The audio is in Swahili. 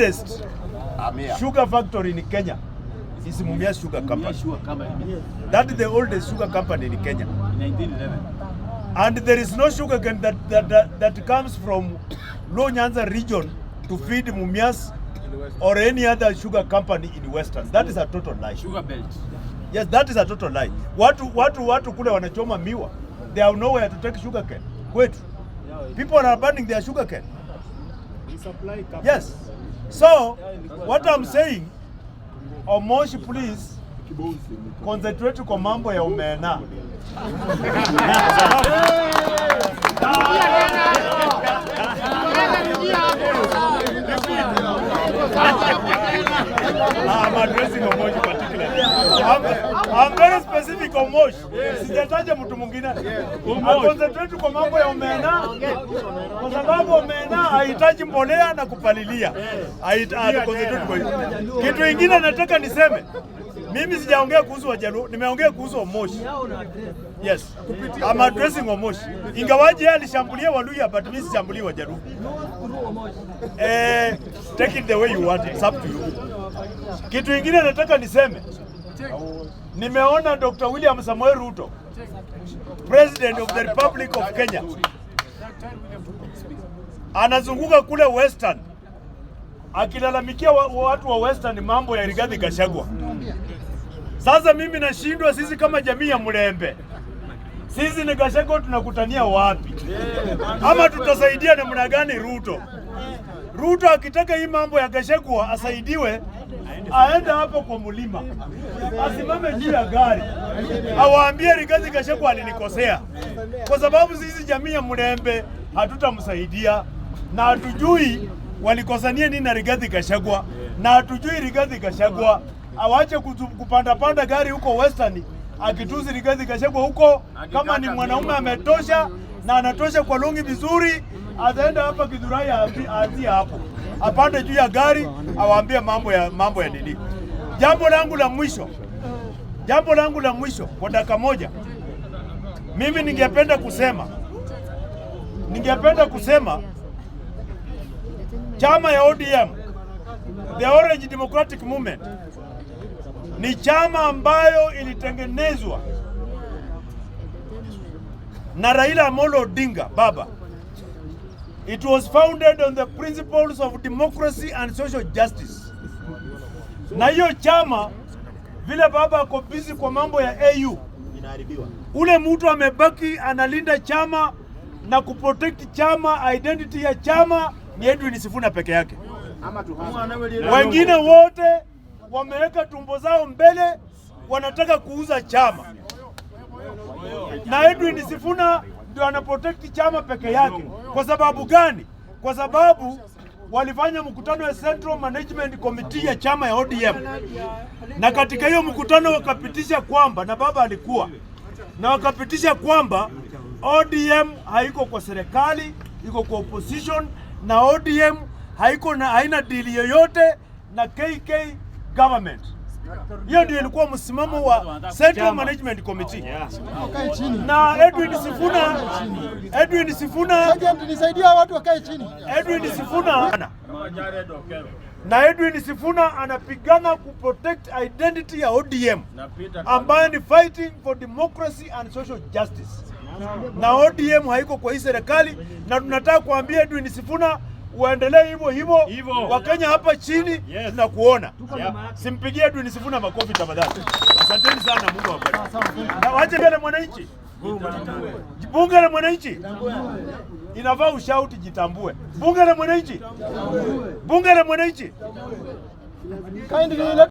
Oldest sugar factory in Kenya is Mumias Sugar Company. That is the oldest sugar company in Kenya. 1911. And there is no sugar cane that comes from Luo Nyanza region to feed Mumias or any other sugar company in Western. That is a total lie. Sugar belt. Yes, that is a total lie. Watu kule wanachoma miwa. They have nowhere to take sugar cane. Kwetu. People are burning their sugar cane. Yes. So, what I'm saying, Omosh, please concentrate kwa mambo ya omena. I'm addressing Omosh particularly. I'm very specific, Omosh. Sijataja mtu mwingine. I concentrate kwa mambo ya omena kwa sababu omena haihitaji mbolea na kupalilia. I concentrate kwa hiyo. Kitu ingine nataka niseme, mimi sijaongea kuhusu Wajaluo, nimeongea kuhusu Omosh. Yes. I'm addressing Omosh. Ingawaje yeye alishambulia Waluhya, but mimi sishambulii Wajaluo. Take it the way you want it. It's up to you. Kitu ingine nataka niseme, nimeona Dr. William Samoei Ruto, President of the Republic of Kenya, anazunguka kule Western akilalamikia watu wa Western mambo ya Rigathi Gachagua. Sasa mimi nashindwa, sisi kama jamii ya Mulembe, sisi ni Gachagua tunakutania wapi? Ama tutasaidia namna gani Ruto? Ruto akitaka hii mambo ya Gachagua asaidiwe, aende hapo kwa mlima, asimame juu ya gari, awaambie Rigathi Gachagua alinikosea, kwa sababu sisi jamii ya Mulembe hatutamsaidia na hatujui walikosania nini na Rigathi Gachagua, na hatujui Rigathi Gachagua awache kupanda panda gari huko Western akitusi Rigathi Gachagua huko. Kama ni mwanaume ametosha na anatosha kwa longi vizuri, ataenda hapa Githurai aanzie hapo, apande juu ya gari awaambie mambo ya nini. Jambo langu la mwisho kwa dakika moja, mimi ningependa kusema chama ya ODM, the Orange Democratic Movement, ni chama ambayo ilitengenezwa na Raila Amolo Odinga baba. It was founded on the principles of democracy and social justice. Na hiyo chama, vile baba ako busy kwa mambo ya AU, ule mtu amebaki analinda chama na kuprotect chama, identity ya chama ni Edwin Sifuna peke yake. Wengine wote wameweka tumbo zao mbele, wanataka kuuza chama, na Edwin Sifuna ndio ana protect chama peke yake. Kwa sababu gani? Kwa sababu walifanya mkutano wa Central Management Committee ya chama ya ODM, na katika hiyo mkutano wakapitisha kwamba, na baba alikuwa na, wakapitisha kwamba ODM haiko kwa serikali, iko kwa opposition, na ODM haiko na haina deal yoyote na KK government. Hiyo ndio ilikuwa msimamo wa Central Management Committee. Wakae chini. Na Edwin Sifuna Sergeant, nisaidia watu wakae chini. Edwin Sifuna na Edwin Sifuna anapigana kuprotect identity ya ODM ambayo ni fighting for democracy and social justice, na ODM haiko kwa hii serikali, na tunataka kuambia Edwin Sifuna uendelee hivyo hivyo. Hivyo. Wakenya hapa chini tunakuona. Simpigie Edwin Sifuna makofi tafadhali. Asanteni sana, Mungu awabariki. Na wache mbele mwananchi, Bunge la mwananchi inafaa ushauti, jitambue. Bunge la mwananchi, Bunge la mwananchi. Kindly let